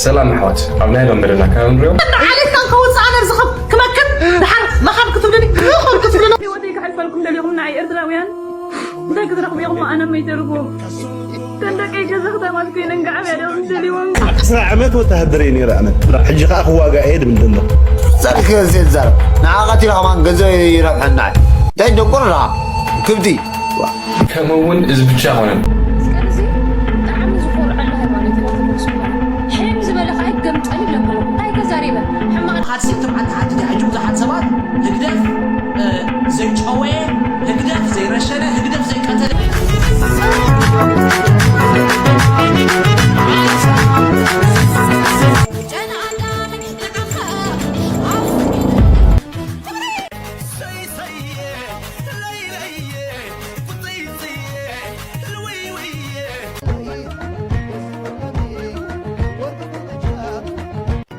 ሰላም ኣሕዋት፣ ኣብ ናይ ሎም ዘለና ኣከባቢ ንሪኦ። ዓሌትካ ከውፅእ ኣነ ኣብዚ ከም ክመክር ድሓር መኻን ክትብልኒ ይኹን ክትብልኒ። ህይወተይ ክሕልፈልኩም ደሊኹም ንዓይ ኤርትራውያን እንታይ ክትረኽቡ ኢኹም ኣነ መይተርጉ ተንደቀይ ገዛ ክታማት ኮይነን ጋዕብያ ዲኹም ትደልይዎም ዓስራ ዓመት ወተሃደር እየ ነይረ ኣነ። ሕጂ ከዓ ክዋጋእ እየ ድብል ዘሎ። ጸርክ ዜዛር ንዓ ቀቲላ ከማን ገንዘብ ይረብሐና እንታይ ደቁር ዳ ክብዲ ከምኡ እውን እዚ ብቻ ኣይኮነን። መስቀል እዚ ብጣዕሚ ዝኾርዐሉ ሃይማኖት ኢና ተመልሱ ማለት ሕም ዝበለ ከዓ ይገምጠል ይብለኩም እንታይ ተዛሪበ ሕማቕ ሓድሲ ትብዓት ትሓትት እያ ሕጂ ብዙሓት ሰባት ህግደፍ ዘይጨወየ ህግደፍ ዘይረሸነ ህግደፍ ዘይቀተለ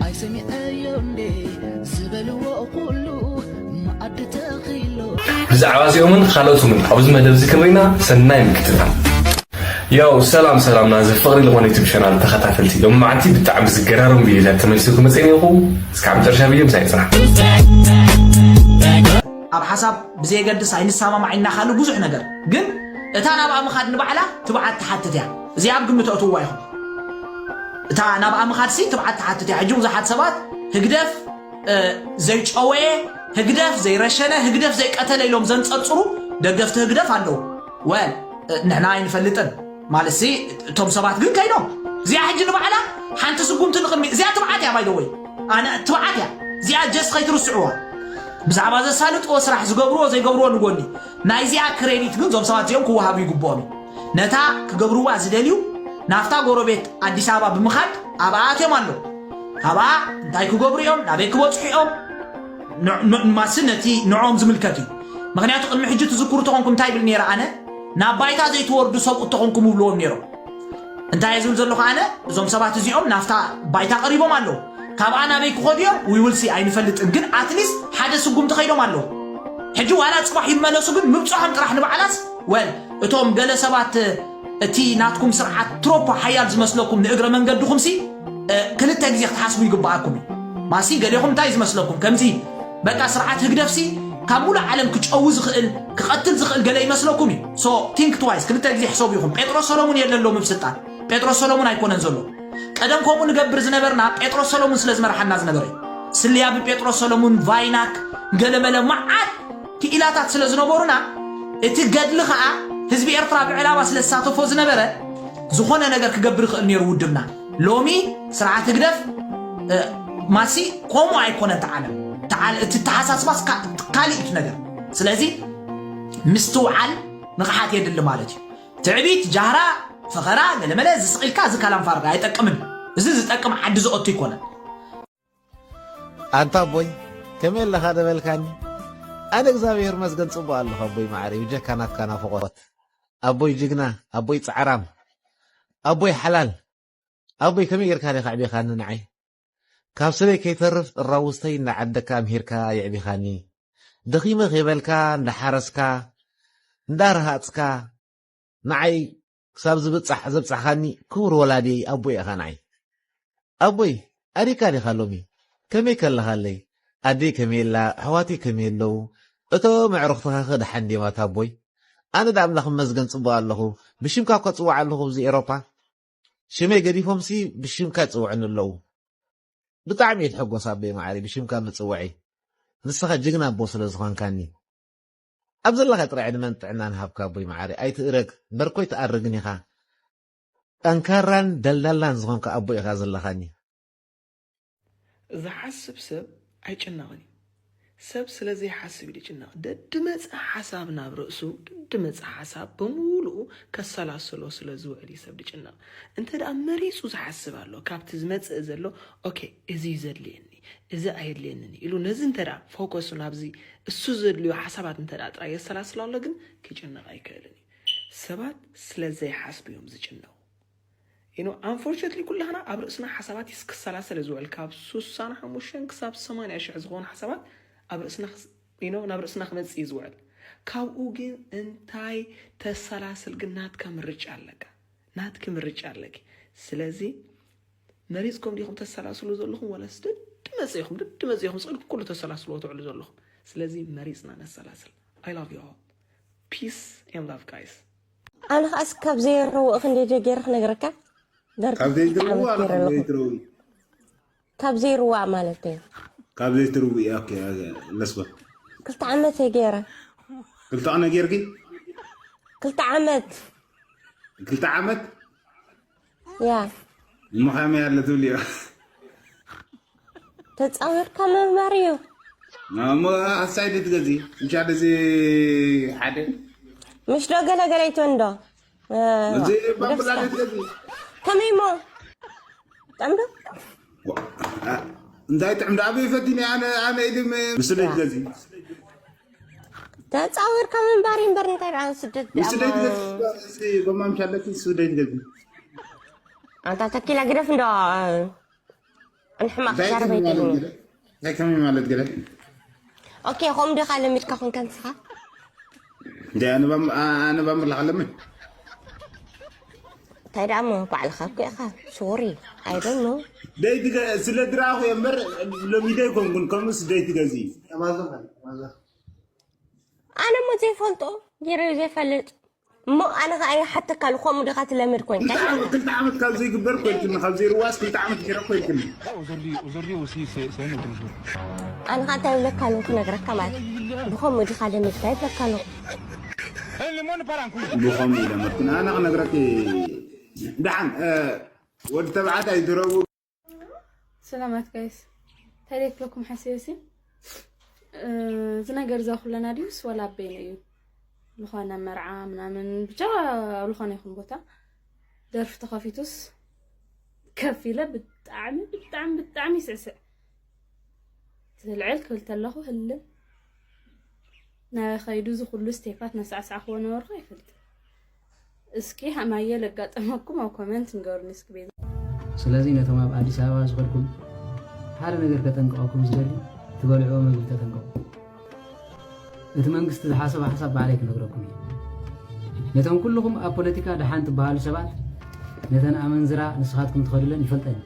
ኣይሰሚዐዮ እንዴ ዝበልዎ ኩሉ መኣዲ ተኺሎ ብዛዕባ እዚኦምን ካልኦትምን ኣብዚ መደብ እዚ ክንርኢና ሰናይ ምክትታል። ያው ሰላም ሰላም ናዚ ፍቕሪ ዝኾነ ዩቱብ ቻናል ተኸታተልቲ ሎም መዓልቲ ብጣዕሚ ዝገራርም ቪዲዮታት ተመልሱ ክመፅእ እኒኹ እስካብ መጨረሻ ቪዲዮ ምሳይ ፅናሕ። ኣብ ሓሳብ ብዘየገድስ ኣይንሰማማዕ ኢልና ካልእ ብዙሕ ነገር ግን እታ ናብኣ ምኻድ ንባዕላ ትብዓት ትሓትት እያ እዚኣ ኣብ ግምት ኣእትውዋ ኢኹም እታ ናብኣ ምኻድሲ ትብዓት ትሓትት እያ ሕጂ ብዙሓት ሰባት ህግደፍ ዘይጨወየ ህግደፍ ዘይረሸነ ህግደፍ ዘይቀተለ ኢሎም ዘንፀርፅሩ ደገፍቲ ህግደፍ ኣለዉ ወል ንሕና ኣይንፈልጥን ማለትሲ እቶም ሰባት ግን ከይዶም እዚኣ ሕጂ ንባዕላ ሓንቲ ስጉምቲ ንቕድሚ እዚኣ ትብዓት እያ ባይደወይ ኣነ ትብዓት እያ እዚኣ ጀስት ከይትርስዕዋ ብዛዕባ ዘሳልጥዎ ስራሕ ዝገብርዎ ዘይገብርዎ ንጎኒ ናይዚኣ ክሬዲት ግን እዞም ሰባት እዚኦም ክወሃቡ ይግብኦም እዩ ነታ ክገብርዋ ዝደልዩ ናብታ ጎረቤት ኣዲስ ኣበባ ብምኻድ ኣብኣ ኣትዮም ኣለዉ ካብኣ እንታይ ክገብሩ እዮም ናበይ ክበፅሑ እዮም ማሲ ነቲ ንዕኦም ዝምልከት እዩ ምክንያቱ ቅድሚ ሕጂ ትዝክሩ ተኾንኩም እንታይ ይብል ነይረ ኣነ ናብ ባይታ ዘይትወርዱ ሰብኡት ተኾንኩም ይብልዎም ነይሮም እንታይ እየ ዝብል ዘለኹ ኣነ እዞም ሰባት እዚኦም ናፍታ ባይታ ቀሪቦም ኣለዉ ካብኣ ናበይ ክኸዱ እዮም ዊውልሲ ኣይንፈልጥን ግን ኣትሊስት ሓደ ስጉምቲ ከይዶም ኣለዉ ሕጂ ዋላ ፅባሕ ይመለሱ ግን ምብፅሖም ጥራሕ ንባዕላስ ወል እቶም ገለ ሰባት እቲ ናትኩም ስርዓት ትሮፖ ሓያል ዝመስለኩም ንእግረ መንገድኹምሲ ክልተ ግዜ ክትሓስቡ ይግብኣኩም እዩ ማሲ ገሌኹም እንታይ ዝመስለኩም ከምዚ በቃ ስርዓት ህግደፍሲ ካብ ሙሉእ ዓለም ክጨዊ ዝኽእል ክቐትል ዝኽእል ገለ ይመስለኩም እዩ so think twice ክልተ ግዜ ሕሰቡ ኢኹም ጴጥሮስ ሰሎሙን የለን ሎሚ ብስልጣን ጴጥሮስ ሰሎሙን ኣይኮነን ዘሎ ቀደም ከምኡ ንገብር ዝነበርና ጴጥሮስ ሰሎሙን ስለ ዝመርሓና ዝነበረ እዩ ስልያ ብጴጥሮስ ሰሎሙን ቫይናክ ገለመለ መዓት ክኢላታት ስለ ዝነበሩና እቲ ገድሊ ኸዓ ህዝቢ ኤርትራ ብዕላማ ስለ ዝሳተፎ ዝነበረ ዝኾነ ነገር ክገብር ይኽእል ነይሩ ውድብና ሎሚ ስርዓት ህግደፍ ማሲ ከምኡ ኣይኮነን ተዓለም እቲ ተሓሳስባስ ካልእ እዩ ነገር ስለዚ ምስትውዓል ንቕሓት የድሊ ማለት እዩ ትዕቢት ጃህራ ፈኸራ ገለመለ ዝስቕ ኢልካ እዚ ካላም ፋርጋ ኣይጠቅምን እዚ ዝጠቅም ዓዲ ዝኦቱ ይኮነን ኣንታ ኣቦይ ከመይ ኣለኻ ደበልካኒ ኣነ እግዚኣብሔር መስገን ጽቡቅ ኣለኹ ኣቦይ ማዕረ ብጀካ ናትካ ናፍቆት ኣቦይ ጅግና ኣቦይ ጻዕራም ኣቦይ ሓላል ኣቦይ ከመይ ጌርካ ዲኻ ዕቢኻኒ ንዓይ ካብ ስበይ ከይተርፍ ጥራውዝተይ እንዳዓደካ ኣምሂርካ የዕቢኻኒ ደኺመ ከይበልካ እንዳሓረስካ እንዳረሃጽካ ንዓይ ክሳብ ዝብጻሕ ዘብጻሕኻኒ ክቡር ወላዲየይ ኣቦይ ኢኻ ንዓይ ኣቦይ ኣሪካ ዲኻ ሎሚ ከመይ ከለኻለይ ኣደይ ከመይ ኣላ ኣሕዋተይ ከመይ ኣለዉ እቶም ኣዕሩኽትኻ ኸ ደሓን ድዮም ኣታ ኣቦይ ኣነ ደኣ ኣምላኽ ይመስገን ጽቡቕ ኣለኹ ብሽምካ እኳ ጽዋዕ ኣለኹ ኣብዚ ኤሮፓ ሽመይ ገዲፎምሲ ብሽምካ ይጽውዑኒ ኣለዉ ብጣዕሚ እየ ትሕጎስ ኣቦይ ማዓረይ ብሽምካ ምጽውዐይ ንስኻ ጅግና ኣቦ ስለ ዝኾንካኒ ኣብ ዘለኻ ጥራይ ዕድመን ጥዕናን ሃብካ ኣቦይ ማዓረይ ኣይትእረግ በርኮይ ትኣርግን ኢኻ ጠንካራን ደልዳላን ዝኾንካ ኣቦ ኢኻ ዘለኻኒ ዝሓስብ ሰብ ኣይጭነቕን እዩ ሰብ ስለ ዘይሓስብ እዩ ዝጭነቕ ደድመፅእ ሓሳብ ናብ ርእሱ ደድመፅእ ሓሳብ በሙሉኡ ከሰላስሎ ስለ ዝውዕል እዩ ሰብ ዝጭነቕ እንተ ደኣ መሪፁ ዝሓስብ ኣሎ ካብቲ ዝመፅእ ዘሎ ኦኬ እዚ እዩ ዘድልየኒ እዚ ኣየድልየንን ኢሉ ነዚ እንተ ደኣ ፎከሱ ናብዚ እሱ ዘድልዮ ሓሳባት እንተ ደኣ ጥራይ የሰላስሎ ኣሎ ግን ክጭነቕ ኣይክእልን እዩ ሰባት ስለ ዘይሓስቡ እዮም ዝጭነቑ you know unfortunately ኩላህና ኣብ ርእስና ሓሳባት ይስክሰላሰለ ዝውዕል ካብ ሱሳን ሓሙሽተን ክሳብ ሰማንያ ሽሕ ዝኾኑ ሓሳባት ኣብ ርእስና you know ናብ ርእስና ክመጽእ እዩ ዝውዕል ካብኡ ግን እንታይ ተሰላስል ግን ናትካ ምርጫ ኣለካ ናትኪ ምርጫ ኣለኪ ስለዚ መሪፅኩም ዲኹም ተሰላስሉ ዘለኹም፣ ዋላስ ደዲ መፂኹም ደዲ መፂኹም ስቕል ኩሉ ተሰላስልዎ ትውዕሉ ዘለኹም? ስለዚ መሪፅና ነሰላስል። I love you all. Peace and love, guys. ኣነ ኸኣስ ካብ ዘይረውእ ክንደይ ደገይረ ክነግረካ? ደርጊ ካብ ዘይትርውዋ ዓመት ገይረ ካብ ኣለኹ። ዘይትርዊ ካብ ዘይርዋእ ማለት እዩ። ካብ ዘይትርዊ። ኦኬ። ለስባ ክልተ ዓመት እየ ገይረ። ክልተ ዓመት ገይርኪ? ክልተ ዓመት። ክልተ ዓመት? ያ። እሞ ከመይ ኣለ ትብልዮ? ተጻዊርካ ምንባር እዩ። እሞ ኣሳይ ድትገዚ? እንሻ ደዚ ሓደ ምሽ ዶ ገለገለ ይትወን ዶ? እዚ ባምቡላ ደስ ደትገዚ? ከመይ እሞ? ጥዕምዶ? እንታይ ጥዕምዶ? ኣበይ ፈቲኒ? ኣነ ኣነ ኢድም ምስ ደትገዚ? ተጻዊርካ ምንባር እምበር እንታይ ደኣ ስደት ምስ ደትገዚ? እዚ በማምሻ ኣለኪ ምስ ደትገዚ? ኣንታ ተኪላ ግደፍ እንዶ። ንሕማቕ እንታይ ዛረባ ከመይ ማለት ይደልኒ። ገለ? እንታይ ከመይ ማለት ገለ? ኦኬ፣ ከምኡ ዲኻ ለሚድካ ኮንካ ንስኻ? እንደ ኣነ ባም-፣ ኣ-፣ ኣነ ባምብላ ከለምን? እንታይ ደኣ እሞ ባዕልኻ እኮ ኢኻ። ሶሪ፣ I don't know። ደይ ትገ-፣ ስለ ድራኹ እየ እምበር፣ ለሚደ ኣይኮንኩን፣ ከምኡስ ደይ ትገዝኢ። ኣነ እሞ ዘይፈልጦ፣ ገይረ ዘይፈልጥ። እሞ ኣነ ኸኣ ይሓተካ ኣለኹ፣ ከምኡ ዲኻ ትለምድ ኮንካ? ክልተ ዓመት፣ ክልተ ዓመት ካብ ዘይግበር ኮንክኒ፣ ካብ ዘይርዋስ ክልተ ዓመት ገይረ ኮንክኒ። Aujourd'hui, aujourd'hui aussi, c'est, c'est un autre jour. ኣነ ኸኣ እንታይ ይብለካ ኣለኹ ክነግረካ ማለት፣ ብኸምኡ ዲኻ ለሚድካ ይብለካ ኣለኹ። ብኸምኡ ኢለ መርኩን፣ ኣነ ክነግረኪ፣ ደሓን፣ እ፣ ወዲ ተባዕታይ ድረቡ። ሰላማት ጋይስ፣ እንታይ ደክለኩም ሓሲበሲ? እ፣ እዚ ነገር እዛ ኩለና ድዩስ ወላ ኣበይነ እዩ? ዝኾነ መርዓ ምናምን፣ ብቻ ኣብ ዝኾነ ይኹን ቦታ ደርፊ ተኸፊቱስ ከፍ ኢለ ብጣዕሚ፣ ብጣዕሚ፣ ብጣዕሚ ይስዕስዕ። ዝልዕል ክብል ተለኹ ህልም። ናበይ ኸይዱ እዚ ኩሉ ስቴፓት ነሳዕሳዕክዎ ነበርኩ ኣይፈልጥን። እስኪ ሃማየ ለጋጠመኩም ኣብ ኮመንት ንገሩኒ እስኪ ቤዛ። ስለዚ ነቶም ኣብ ኣዲስ ኣበባ ዝኸድኩም ሓደ ነገር ከጠንቅቐኩም ዝደሊ፣ ትበልዕዎ መግቢ ተጠንቀቑ። እቲ መንግስቲ ዝሓሰቦ ሓሳብ ባዕለይ ክነግረኩም እየ። ነቶም ኩልኹም ኣብ ፖለቲካ ደሓን ትበሃሉ ሰባት፣ ነተን ኣመንዝራ ንስኻትኩም ትኸድለን ይፈልጠን።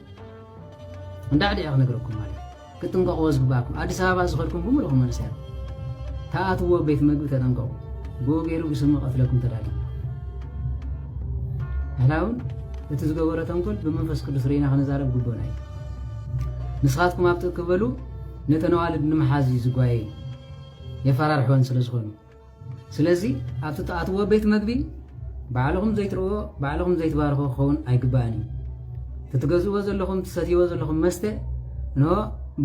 እንዳዕዲ እየ ክነግረኩም ማለት እዩ። ክትጥንቀቕዎ ዝግባእኩም። ኣዲስ ኣበባ ዝኸድኩም ብምሉእኹም መንእሰያት፣ ተኣትዎ ቤት መግቢ ተጠንቀቑ። ብኡ ገይሩ ብስሚ ቀትለኩም ተዳልዩ። ንሕና እውን እቲ ዝገበሮ ተንኮል ብመንፈስ ቅዱስ ርኢና ክንዛረብ ግቡእና እዩ። ንስኻትኩም ኣብቲ እክበሉ ነተን ኣዋልድ ንምሓዝ እዩ ዝጓየይ፣ የፈራርሕወን ስለ ዝኾኑ። ስለዚ ኣብቲ ትኣትዎ ቤት መግቢ ባዕልኹም ዘይትርእዎ፣ ባዕልኹም ዘይትባርኽዎ ክኸውን ኣይግባእን እዩ። እቲ ትገዝእዎ ዘለኹም፣ ትሰትይዎ ዘለኹም መስተ፣ እንሆ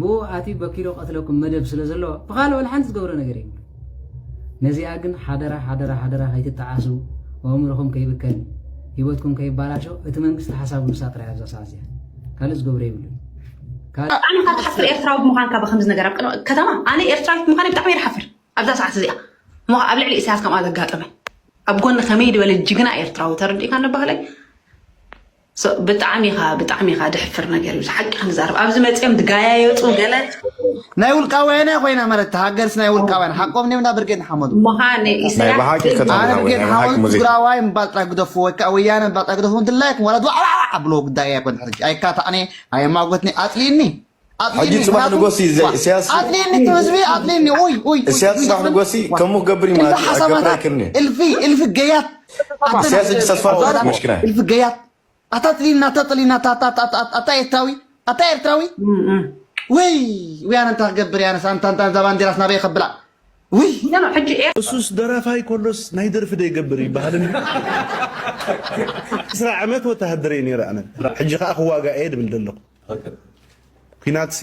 ብኡ ኣትዩ በኪሉ ቀትለኩም መደብ ስለ ዘለዎ፣ ብኻልእ ወላ ሓንቲ ዝገብሮ ነገር የብሉ። ነዚኣ ግን ሓደራ፣ ሓደራ፣ ሓደራ ከይትጠዓሱ፣ ኣእምሮኹም ከይብከን፣ ህይወትኩም ከይባላሾ፣ እቲ መንግስቲ ሓሳቡ ንሳ ጥራይ ኣብዛ ሰዓት እዚኣ። ካልእ ዝገብሮ የብሉን። ካልእ ኣነ ካብ ትሓፍር ኤርትራዊ ብምዃንካ ብኸምዚ ነገር ኣብ ቅድሚ ከተማ፣ ኣነ ኤርትራዊት ብምዃነይ ብጣዕሚ እየ ዝሓፍር። ኣብዛ ሰዓት እዚኣ እሞ ኣብ ልዕሊ ኢሳያስ ከምኣ ዘጋጠመ ኣብ ጎኒ ከመይ ዝበለ ጅግና ኤርትራዊ ተረዲእካ ነባህለይ። ሶ፣ ብጣዕሚ ኢኻ፣ ብጣዕሚ ኢኻ ድሕፍር ነገር እዩ። ሓቂ ክንዛረብ ኣብዚ መፅኦም ድጋያየፁ ገለ ናይ ውልቃውያን ኮይና ማለት ሃገርስ ናይ ውልቃውያን ሓቆም ኔምና ብርጌድ ንሓመዱ። ምዃን ናይ ኢሳያስ ብሓቂ ደግ- ከተማ ኣነ ናይ ብርጌድ ናይ ሓመዱ ሓቂ ሙዚቃ። ትግራዋይ ምባል ጥራይ ግደፉ ወይ ከዓ ወያነ ምባል ጥራይ ግደፉ። ድላይኩም ዋላ ድዋ ዓዓ ብሎ ጉዳይ ኣይኮን ሕጂ ኣይካታዕኒ ኣየማጎትኒ ኣፅሊኒ። ሕጂ ጽባሕ ንጎሲ ዘይ ኢሳያስ ኣትሌኒ ህዝቢ ኣትሌኒ ኡይ ኡይ ኡይ፣ ኢሳያስ ኡይ፣ ጽባሕ ኡይ፣ ንጎሲ ኡይ፣ ከምኡ ክገብር እዩ እልፊ ማለት እዩ። ሓሳባታት፣ ኣይገብር ኣይክልኒ። እልፊ እልፊ ገያት። ኢሳያስ ሕጂ ተስፋ ኣልባ ምሽክና እዩ። እልፊ ገያት። ኣታትሊና ኣታጥሊና ኣታ ኤርትራዊ ኣታ ኤርትራዊ። ወይ ወይ ኣነ እንታይ ክገብር ያነስ ኣንታ ኣንታ እዛ ባንዲራስ ናበይ ከብላ። ውይ። ኖ፣ ኖ፣ ሕጂ ኤር- እሱስ ደራፋይ ኮሎስ ናይ ደርፊ ዶ ይገብር ይበሃል እንዲ? ዕስራ ዓመት ወተሃደር እየ ነይረ ኣነ። ሕጂ ከዓ ክዋጋእ እየ ድብል ዘለኹ። ኩናትሲ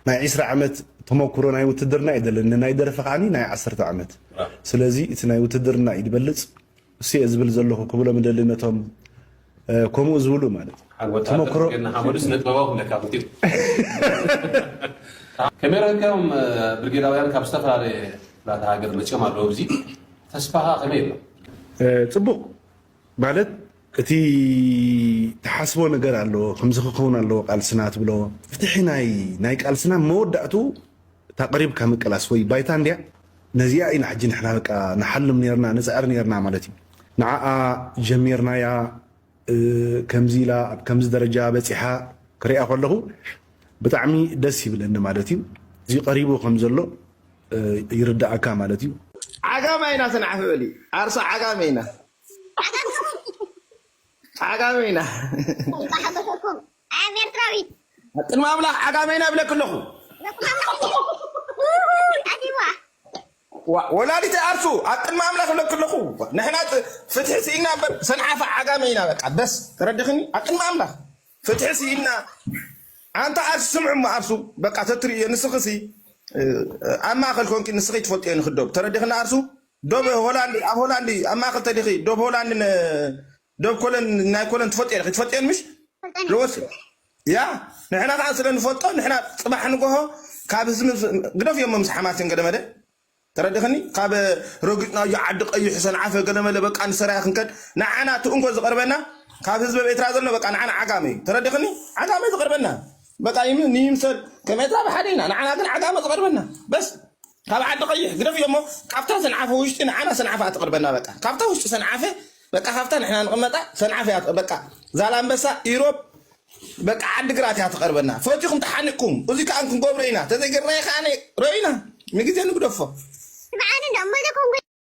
ናይ ዕስራ ዓመት ተመኩሮ ናይ ውትድርና እዩ ዘለኒ፣ ናይ ደርፊ ከዓኒ ናይ ዓሰርተ ዓመት። ስለዚ እቲ ናይ ውትድርና እዩ ዝበልጽ፣ እሱ እየ ዝብል ዘለኹ ክብሎም እደሊ ነቶም፣ እ፣ ከምኡ ዝብሉ ማለት እዩ። ወታደር ተመክሮ ግን ሓመዱ ስነ ጥበባዊ ክብለካ ክልቲኡ። ከመይ ረከቦም፣ እ፣ ብርጌዳውያን ካብ ዝተፈላለየ ክፍላተ ሃገር መጺኦም ኣለዉ። ኣብዚ ተስፋኻ ከመይ ኣሎ? እ፣ ጽቡቕ። ማለት እቲ ትሓስቦ ነገር ኣሎ፣ ከምዚ ክኸውን ኣለዎ ቃልስና ትብሎ። ፍትሒ ናይ፣ ናይ ቃልስና መወዳእቱ እታ ቀሪብካ ምቅላስ ወይ ባይታ እንድያ። ነዚኣ ኢና ሕጂ ንሕና በቃ ንሓልም ኔርና፣ ንጽዕር ኔርና ማለት እዩ። ንዓኣ ጀሚርናያ፣ እ፣ ከምዚ ኢላ ኣብ ከምዚ ደረጃ በጺሓ፣ ክሪኣ ከለኹ ብጣዕሚ ደስ ይብለኒ ማለት እዩ። እዚ ቀሪቡ ከም ዘሎ ይርዳእካ ማለት እዩ። ዓጋመ ኢና ሰንዓፈ በሊ። ዓርሶ ዓጋመ ኢና። ዓጋመ ኢና። ኣም ኤርትራዊት። ቅድሚ ኣምላኽ ዓጋመ ኢና ብለክ ኣለኹ። ኣዲዋ። ወላዲት ኣርሱ ኣብ ቅድሚ ኣምላኽ ብለክ ኣለኹ። ንሕና ፍትሒ ስኢና እምበር ሰንዓፈ ዓጋመ ኢና። በቃ በስ ተረድኽኒ? ኣብ ቅድሚ ኣምላኽ ፍትሒ ስኢና። ኣንታ ኣርሱ ስምዑ እሞ ኣርሱ በቃ ተትርእዮ ንስኽሲ ኣብ ማእኸል ኮንኪ ንስኺ ትፈልጥዮ ንኽዶብ ተረድኽኒ ኣርሱ? ዶብ ሆላንድ ኣብ ሆላንድ ኣብ ማእኸል ተሊኺ ዶብ ሆላንድ ን- ዶብ ኮለን ናይ ኮለን ትፈልጥዮ ኢኺ ትፈልጥዮ ምሽ? ርወስ ያ ንሕና ከዓ ስለ ንፈልጦ ንሕና ፅባሕ ንጎሆ ካብ ህዝቢ ግደፍ እዮም ምስ ሓማሴን ገለመደ ተረድኽኒ ካብ ረጊፅናዮ ዓዲ ቀይሕ ሰንዓፈ ገለመለ በቃ ንሰራያ ክንከድ ንዓና እቲ እንኮ ዝቐርበና ካብ ህዝቢ ኤርትራ ዘሎ በቃ ንዓና ዓጋመ እዩ ተረድኽኒ ዓጋመ ዝቐርበና በቃ ይም- ንይምሰል ከም ኤርትራ ብሓደ ኢና ንዓና ግን ዓጋመ ዝቐርበና በስ ካብ ዓዲ ቀይሕ ግደፍ እዮሞ ካብታ ሰንዓፈ ውሽጢ ንዓና ሰንዓፈ ኣትቐርበና በቃ ካብታ ውሽጢ ሰንዓፈ በቃ ካብታ ንሕና ንቕመጣ ሰንዓፈ እያ በቃ ዛላንበሳ ኢሮብ በቃ ዓዲ ግራት እያ ትቐርበና ፈቲኹም ተሓኒቕኩም እዚ ከዓ ክንገብሮ ኢና ተዘይገርናዮ ከዓ ረኢና ንግዜ ንግደፎ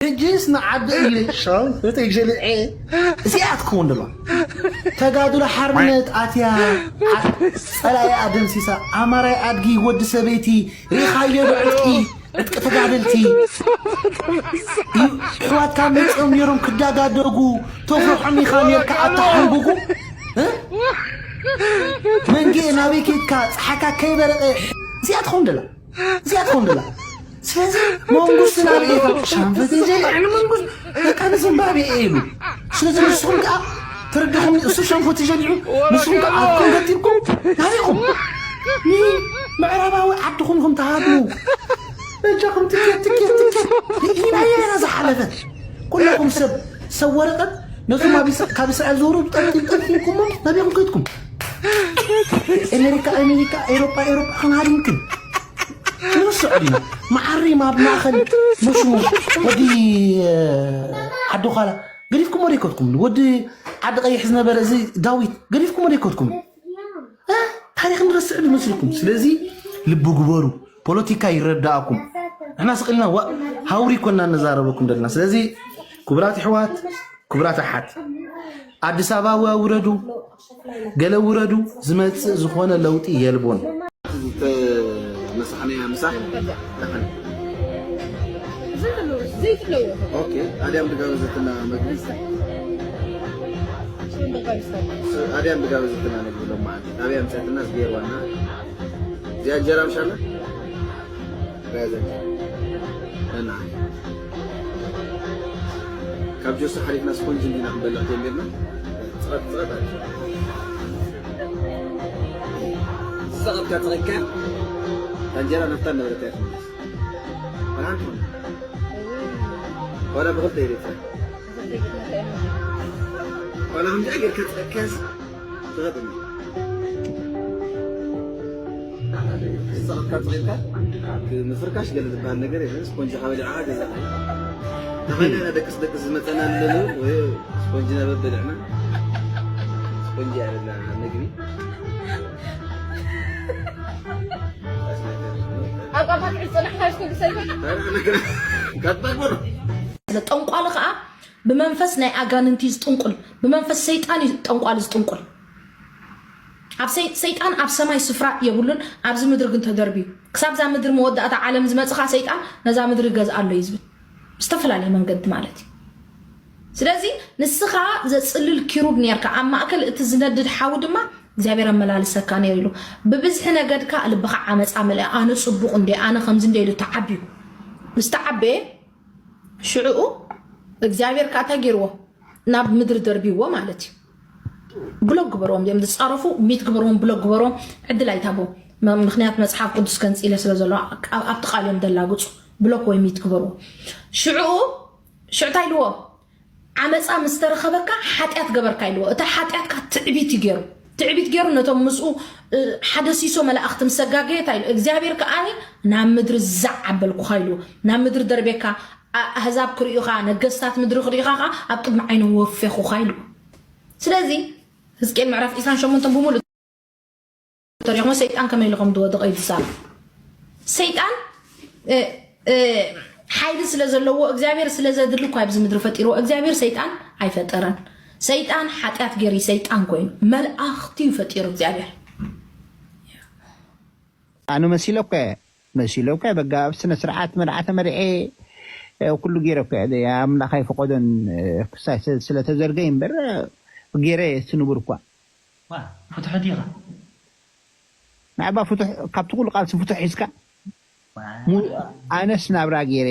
ሕጅስ ንዓዲ እየ ሻው ተይሸልዐ እዚኣ ትኸውን ደሎ ተጋድሎ ሓርነት ኣትያ ጸላኢ ኣደምሲሳ ኣማራይ ኣድጊ ወዲ ሰበይቲ ርኢኻዮ ዶ ዕጥቂ ዕጥቂ ተጋደልቲ ኣሕዋትካ መፅኦም ነይሮም ክዳጋደጉ ተፍርሖም ኢኻ ነርካ ኣታ ሕንጉጉ መንጌ ናበይ ኬድካ ፀሓካ ከይበረቐ እዚኣ ትኸውን ደላ እዚኣ ትኸውን ደላ ስለዚ መንግስቲ ናበይ ኢኻ ሻንፈት የዘልዕኒ መንግስቲ በቃ ንዝምባብየ ኢሉ ስለዚ ንስኹም ከዓ ተረዳኹም እሱ ሸንፈት ይሸሊዑ ንስኹም ከዓ ኣትኩም ገጢምኩም ናበይኹም ምዕራባዊ ዓድኹም ኢኹም ተሃድሙ በጃኹም ትኬት ትኬት ትኬት ርኢናዮ ኢና ዝሓለፈ ኩለኹም ሰብ ሰብ ወረቀት ነቶም ካብ እስራኤል ዝወረዱ ጠልጢልኩሞም ናበይኹም ከድኩም ኣሜሪካ ኣሜሪካ ኤሮጳ ኤሮጳ ክንሃድምክን ንርስዖ ዲና መዓሪም ኣብ ማእኸል መሽሙ ወዲ ዓዲ ዃላ ገዲፍኩሞ ደይከድኩም ወዲ ዓዲ ቀይሕ ዝነበረ እዚ ዳዊት ገዲፍኩሞ ደይከድኩም ታሪክ ንረስዕ ዝመስልኩም ስለዚ ልቢ ግበሩ ፖለቲካ ይረዳእኩም ንሕና ስቅልና ሃውሪ ኮና እንዛረበኩም ዘለና ስለዚ ክቡራት ኣሕዋት ክቡራት ኣሓት ኣዲስ ኣበባ ውረዱ ገለ ውረዱ ዝመፅእ ዝኾነ ለውጢ የልቦን ዝተመሳሕነያ ምሳሕ ተኸን ዘይትለዎ ኦኬ ኣድያም ድጋበዘትና መግቢ ኣድያም ድጋበዘትና መግቢ ሎማዓት ኣበይ ኣምፀትና ዝገይርዋና እዚኣ እንጀራ ምሻላ ራዘን ነና ካብ ጆሶ ሓሊፍና ስፖንጅ እንዲና ክንበልዕ ጀሚርና። ፅቐት ፅቐት ኣለ። ዝፀቐጥካ ፀቒጥካ እታ እንጀራ ናብታ ነበረታ ይትምለስ። ዋላ ሓንቲ ኾነ ዋላ ብኽልተ ኢለ ይፅረ ዋላ ከምዚኣ ጌርካ ፀቐጥካስ ትኸጥኒ ዝፀቐጥካ ፀቒጥካ ምፍርካሽ ገለ ዝበሃል ነገር የለን። ስፖንጅ ካበሊዕኻ ገዛ ተኸለና ደቅስ ደቅስ ዝመፀና ኣለሉ ወይ ስፖንጅ ነበ በልዕና ስፖንጅ ያለና ምግቢ ኣብ ኣባትዕ ዝፀናሕካ ዝኮንሰይፈ ካባጎር ጠንቋሊ ከዓ ብመንፈስ ናይ ኣጋንንቲ ዝጥንቁል ብመንፈስ ሰይጣን እዩ ጠንቋሊ ዝጥንቁል ኣብ ሰይጣን ኣብ ሰማይ ስፍራ የብሉን ኣብዚ ምድሪ ግን ተደርብዩ ክሳብ ዛ ምድሪ መወዳእታ ዓለም ዝመፅኻ ሰይጣን ነዛ ምድሪ ገዝኣ ኣሎ እዩ ዝብል ዝተፈላለየ መንገዲ ማለት እዩ ስለዚ ንስኻ ዘፅልል ኪሩብ ነርካ ኣብ ማእከል እቲ ዝነድድ ሓዊ ድማ እግዚኣብሔር ኣመላልሰካ ነይሩ ኢሉ ብብዝሒ ነገድካ ልብኻ ዓመፃ ምልእ ኣነ ፅቡቕ እንደ ኣነ ከምዚ እንደ ኢሉ ተዓብዩ ምስ ተዓበየ ሽዕኡ እግዚኣብሔር ከዓ እንታይ ገይርዎ ናብ ምድሪ ደርቢዎ ማለት እዩ ብሎክ ግበርዎም ም ዝፃረፉ ሚት ግበርዎም ብሎክ ግበርዎም ዕድል ኣይታቦ ምክንያት መፅሓፍ ቅዱስ ከንፂለ ስለ ዘሎ ኣብቲ ቃል እዮም ደላግፁ ብሎክ ወይ ሚት ግበርዎ ሽዕኡ ሽዕታ ኢልዎ ዓመፃ ምስ ተረኸበካ ሓጢኣት ገበርካ ኢልዎ እታ ሓጢኣትካ ትዕቢት እዩ ገይሩ ትዕቢት ገይሩ ነቶም ምስኡ ሓደ ሲሶ መላእኽቲ ምስ ኣጋገየ እንታይ ኢሉ እግዚኣብሔር ከኣ ናብ ምድሪ ዛዕ ኣበልኩኻ ኢልዎ ናብ ምድሪ ደርቤካ ኣህዛብ ክርእዩኻ ነገስታት ምድሪ ክርእዩኻ ከዓ ኣብ ቅድሚ ዓይኖም ወፌኹኻ ኢልዎ ስለዚ ህዝቅኤል ምዕራፍ ዕስራን ሸሞንተን ብምሉእ ተሪኹሞ ሰይጣን ከመይ ኢሉ ከም ዝወደቐ እዩ ዝዛረብ። ሰይጣን እ፣ እ፣ ሓይሊ ስለ ዘለዎ እግዚኣብሔር ስለ ዘድሊ እኳ ኣብዚ ምድሪ ፈጢርዎ። እግዚኣብሔር ሰይጣን ኣይፈጠረን። ሰይጣን ሓጢኣት ገይሩ ሰይጣን ኮይኑ፣ መልኣኽቲ እዩ ፈጢሩ እግዚኣብሔር። ኣነ መሲለ እኮ እየ፣ መሲለ እኮ እየ። በጋ ኣብ ስነ ስርዓት መርዓ ተመርዔ፣ እ፣ ኩሉ ገይረ እኮ እየ። ኣምላኽ ኣይፈቐዶን፣ እ፣ ክሳይ ስለ- ስለተዘርገ እምበር፣ እ፣ ገይረ እየ እቲ ንቡር እኳ። ዋ ፍትሑ ዲኻ? ናዕባ ፍቱሕ፣ ካብቲ ኩሉ ቃልሲ ፍቱሕ ሒዝካ፣ ሙ- ኣነስ ናብራ ገይረ።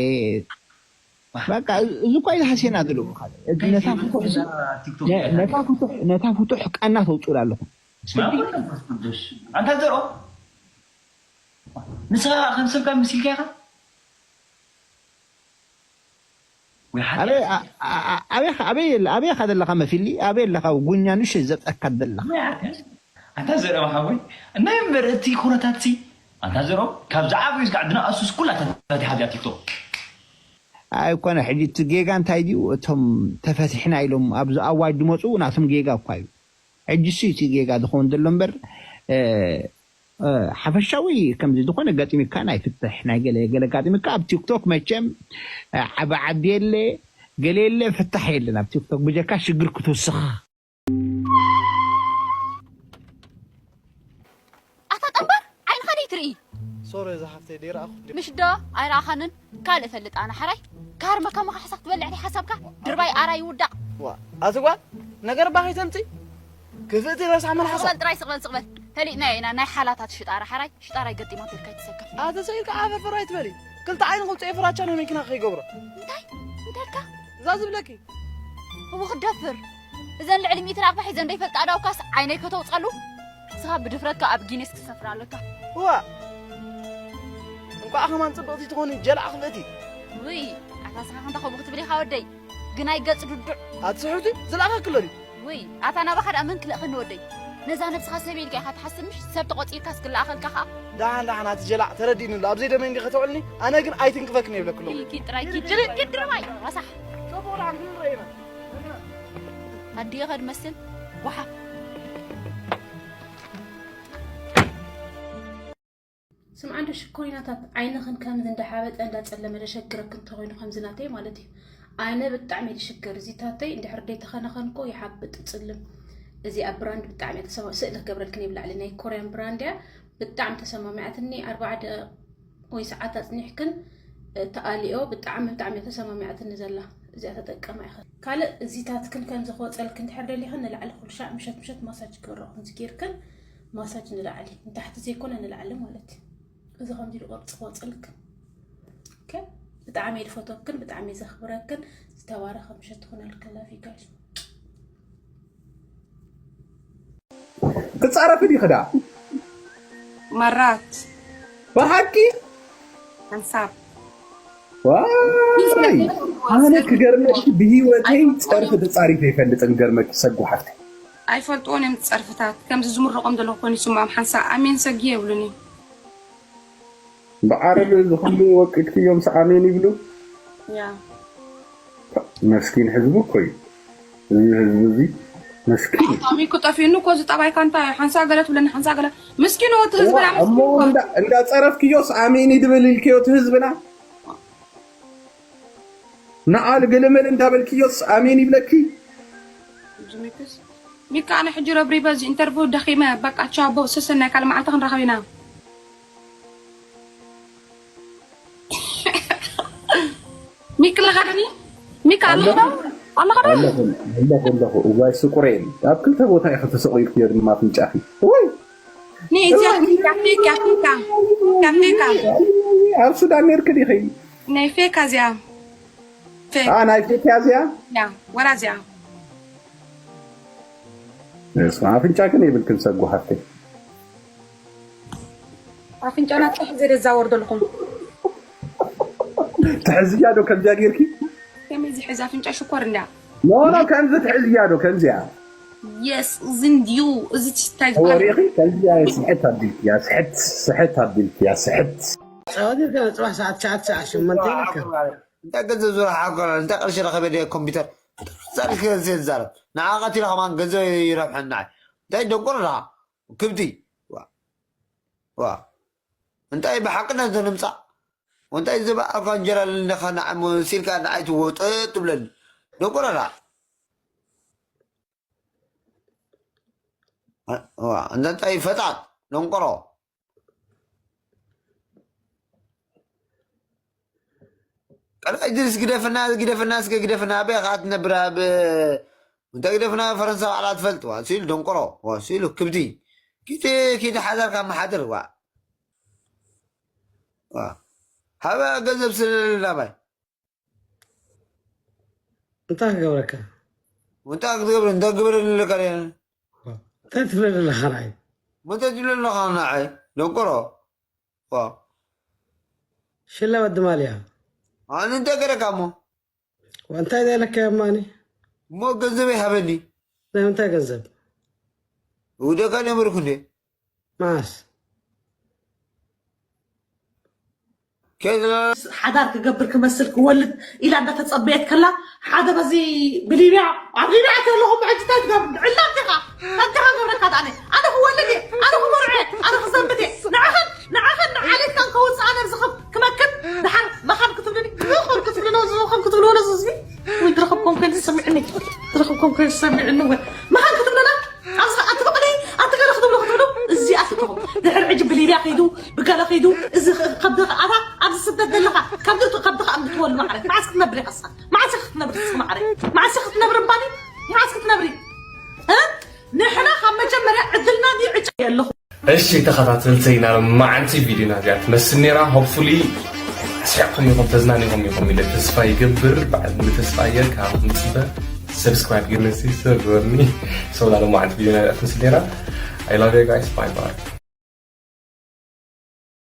በቃ እዚ እኳ ኢልሃስየና ዝልዎ ካልእ። እቲ ነታ ፍቱሕ ሲ- ነ- ነታ ፍቱሕ ነታ ፍቱሕ ቃና ተውፅኡላ ኣለኹም። ስማ መንፈስ ቅዱስ ኣንታ ዘርኦ ንስኻ ከም ሰብ ካብ መሲልካ ኢኻ ወይ ሓደ ኣበይ ኣ- ኣ- ኣ- ኣበይ ኸ- ኣበይ የለ- ኣበይ ኢኻ ዘለኻ መፊሊ? ኣበይ ኣለኻ? ጉኛ ንሽ ዘብጠካ ዘለኻ። ኣንታ ዘርኦ ሓወይ እናይ እምበር እቲ ኩነታት ሲ ኣንታ ዘርኦ ካብ ዝዓበዩ ዝጋዕ ድናኣሱስ ኩላ ተፈቲሓ እዚኣ ቲክቶክ ኣይኮነ ሕጂ እቲ ጌጋ እንታይ ድዩ? እቶም ተፈቲሕና ኢሎም ኣብዚ ኣዋጅ ዝመፁ ናቶም ጌጋ እኳ እዩ። ሕጂ ሲ እቲ ጌጋ ዝኸውን ዘሎ እምበር እ፣ እ፣ ሓፈሻዊ ከምዚ ዝኾነ ገጢሙካ ናይ ፍትሕ ናይ ገለ ገለ ጋጢሙካ ኣብ ቲክቶክ መቸም እ፣ ዓቢ ዓቢ የለ ገለ የለ ፍታሕ የለን ኣብ ቲክቶክ ብጀካ ሽግር ክትውስኻ። ኣታ ጠንባር ዓይንኻ ደይ ትርኢ ሶሪ እዛ ሓፍተይ ደይረኣኹ ምሽ ዶ ኣይረኣኻንን ካልእ ፈልጥ ኣነ ሓራይ ካርመካ መኻሕሳ ክትበልዕ ደይ ሓሳብካ ድርባይ ኣራይ ይውዳቕ ዋ ኣቲ ጓል ነገር ባኺ ተምፂ ክፍእቲ ረሳሕ መልሓሳ ስቕበል ጥራይ ስቕበል ስቕበል ፈሊጥና ኢና ናይ ሓላታት ሽጣራ ሓራይ ሽጣራ ይገጢማ ትብል ከይትሰከፍ ኣቲ ሰኢልካ ዓፈርፈር ኣይትበሊ ክልተ ዓይኒ ክውፅኦ ፍራቻ ናይ መኪና ከይገብሮ እንታይ እንተልካ እዛ ዝብለኪ እው ክደፍር እዘን ልዕሊ ሚእቲ ናቕፋ ሒዘን ደይፈልጣ ዳውካስ ዓይነይ ከተውፀሉ ንስኻ ብድፍረትካ ኣብ ጊኔስ ክትሰፍር ኣለካ እዋ እንቋዕ ከማን ፅብቕቲ ትኾኒ ጀላዕ ክፍእቲ ውይ ኣታ ስኻ ክንታ ከምኡ ክትብል ኢኻ ወደይ ግን ኣይገፅ ዱዱዕ ኣትስሕቲ ዝለኣኸክሎ ድዩ ውይ ኣታ ናባኻ ደኣ መን ክልእኸኒ ወደይ ነዛ ነብስኻ ሰብ ኢልካ ኢኻ ትሓስብ ምሽ ሰብ ተቖፂርካስ ክለኣኸልካ ኸዓ ደሓን ደሓን ኣቲ ጀላዕ ተረዲእኒ ኣሎ ኣብዘይ ደመንዲ ከተውዕልኒ ኣነ ግን ኣይትንክፈክን የብለክሎ ኪድ ጥራይ ኪድ ኪድ ድርባይ ረሳሕ ኣዲኻ ድመስል ጓሓፍ ስምዓ እንዶ ሽኮሪናታት ዓይንኽን ከምዚ እንዳሓበጠ እንዳጸለመ ደሸግረክን ተኾይኑ ከምዚ ናተይ ማለት እዩ። ኣነ ብጣዕሚ እየ ድሽገር እዚ ታተይ እንድሕር ደይተኸነኸንኮ ይሓብጥ ጽልም። እዚኣ ብራንድ ብጣዕሚ እያ ተሰማ ስእሊ ክገብረልክን እየ ብላዕሊ ናይ ኮርያን ብራንድ እያ ብጣዕሚ ተሰማሚዓትኒ ኣርባዓ ደ ወይ ሰዓት ኣጽኒሕክን ተኣሊኦ ብጣዕሚ ብጣዕሚ እያ ተሰማሚዓትኒ ዘላ እዚኣ ተጠቀማ ኢኽን ካልእ እዚታትክን ከምዚ ክወጸልክን እንድሕር ደሊኽን ንላዕሊ ኩልሻዕ ምሸት ምሸት ማሳጅ ክበረኹም ዝጌርክን ማሳጅ ንላዕሊ ንታሕቲ ዘይኮነ ንላዕሊ ማለት እዩ። እዚ ከምዚ ኢሉ ቅርፂ ክወፅልክን ብጣዕሚ እየ ዝፈትወክን ብጣዕሚ እየ ዘኽብረክን ዝተባረኸ ምሸት ትኾነልክን love you guys። ትፃረፊ ዲኺ ደኣ መራት ብሓቂ ሓንሳብ ዋይ ኣነ ክገርመኪ ብሂወተይ ፀርፊ ተፃሪፈ ይፈልጥን ገርመኪ ሰጉ ሓፍተይ ኣይፈልጥዎን እዮም ፀርፍታት ከምዚ ዝምርቖም ዘለኹ ኮይኑ ይስምዖም ሓንሳብ ኣሜን ሰጊ የብሉን እዩ ብዓረብ እዚ ኩሉ ወቂጥክዮም ሰኣሜን ይብሉ ያ መስኪን ህዝቢ እኮ እዩ እዚ ህዝቢ እዚ መስኪን እዩ ኣጣሚ ክጠፊኡኒ እኮ እዚ ጠባይካ እንታይ እዩ ሓንሳ ገለ ትብለኒ ሓንሳ ገለ ምስኪን ወቲ ህዝብና እሞ እንዳፀረፍክዮስ ኣሜን ይድብል ኢልክዮ እቲ ህዝብና ንዓ ልግልምል እንዳበልክዮስ ኣሜን ይብለኪ። ሚካ ኣነ ሕጂ ረብሪበ እዚ ኢንተርቪው ደኺመ በቃ ቻው ኣቦ ሰሰናይ ካልእ መዓልቲ ክንራኸብ ኢና። ሚክ ኣለኻ ዳኒ? ሚክ ኣለኻ ዶ? ኣለኻ ዶ? ኣለኹ ኣለኹ ኣለኹ እዋይ ስቁረየን ኣብ ክልተ ቦታ ኢኺ ተሰቒልክዮ ድማ ኣፍንጫኺ ወይ ንእዚኣ ፊካ ፊካ ፊካ ፊካ ኣብ ሱዳን ነርኪ ዲኺ ናይ ፌካ እዚኣ አ ናይ ፌካ እዚኣ ያ ወላ እዚኣ እስማ ኣፍንጫ ግን የብልክን ሰጉ ሓፍተይ ኣፍንጫና ጥራሕ ዘደዛወር ዘለኹም ትሕዝያ ዶ ከምዚኣ ጌርኪ ከመይ ዝሕዝ ኣፍንጫ ሽኮር እንዳ ኖ ኖ ከምዚ ትሕዝያ ዶ ከምዚኣ የስ እዚ እንድዩ እዚ ትስታይ ዝበሃል ወሪኺ ከምዚኣ ስሕት ኣቢልክያ ስሕት ስሕት ኣቢልክያ ስሕት ጸዋት ይርከበ ጽባሕ ሰዓት ትሽዓተ ሰዓት ሸሞንተ ይርከብ እንታይ ገንዘብ ዝረሓ ኮነ እንታይ ቅርሺ ረኸበ ድየ ኮምፒውተር ዛልክ ገንዘብ ዝዛረብ ንዓ ቀቲለ ከማን ገንዘብ ይረብሐና እንታይ ደንቆሮ ደኻ ክብቲ ዋ እንታይ ብሓቂ ነዘ ንምጻእ እንታይ ዝበኣልካ እንጀራ ልነኻ ንዓይ መሲልካ ንዓይ ትወጠ ትብለኒ ደንቆሮራ እንታይ ፈጣጥ ደንቆሮ ቀልዓ እድሪስ ግደፍና ግደፍና እስከ ግደፍና ኣበይ ከዓ ትነብር ኣብ እንታይ ግደፍና ፈረንሳ ባዕላ ትፈልጥ ዋ ሲሉ ደንቆሮ ዋ ሲሉ ክብዲ ኪቲ ኪቲ ሓዳርካ መሓድር ዋ ዋ ሃበ ገንዘብ ስለለና ባይ እንታይ ክገብረካ እንታይ ክትገብር እንታይ ግበረኒ ኣለካ እንታይ ትብለ ዘለካ ንዓይ እንታይ ትብለ ኣለካ ንዓይ ደንቆሮ ሽላ ወዲ ማልያ ኣነ እንታይ ገረካ እሞ እንታይ ዘለካ እማኒ እሞ ገንዘብ ይሃበኒ ናይ ምንታይ ገንዘብ ውደካ ነበርኩ እንዴ መዓስ ከይዘላ ሓዳር ክገብር ክመስል ክወልድ ኢላ እንዳተፀበየት ከላ ሓደ በዚ ብሊብያ ኣብ ሊብያ ከለኹም ሕጂ እንታይ ትገብር ዕላም ዲኻ እንታይ ገብረካ ዳኣነ ኣነ ክወልድ እየ ኣነ ክመርዖ እየ ኣነ ክዘምት እየ ንዓኸን ንዓኸን ንዓሌትካን ከውፅእ ኣነ ብዝኽብ ክመክር ድሓር መኻን ክትብልኒ መኻን ክትብልኒ ዝኽብ ክትብልዎ ነዚ ህዝቢ ወይ ዝረኸብኩም ከይኑ ዝሰሚዕኒ ዝረኸብኩም ከይኑ ዝሰሚዕኒ ወይ መኻን ክትብለና ኣብዚ ኣቲ በቕሊ ኣቲ ገለ ክትብሉ ክትብሉ እዚኣ ትትኹም ድሕር ዕጅ ብሊብያ ከይዱ ብገለ ከይዱ እዚ ከብዲ ኣታ ኣብዚ ስደት ዘለኻ ከብዲ ከብዲ ከኣ እንድትወሉ ማዕረ መዓስ ክትነብሪ ከሳ መዓስ ክትነብሪ ስማዕረ መዓስ ክትነብሪ እምባኒ መዓስ ክትነብሪ ንሕና ካብ መጀመርያ ዕድልና ድዩ ዕጫ የለኹ እሺ ተኸታተልተይና መዓንቲ ቪዲዮና እዚኣ ትመስል ነራ ሆፕፉሊ ኣስሒቕኩም ኢኹም ተዝናኒኹም ኢኹም ኢለ ተስፋ ይገብር በዓል ተስፋ እየ ካብኹም ፅበ ሰብስክራይብ ግርነሲ ሰብርኒ ሰውላ መዓንቲ ቪዲዮና እዚኣ ትመስል ነራ I love you guys bye bye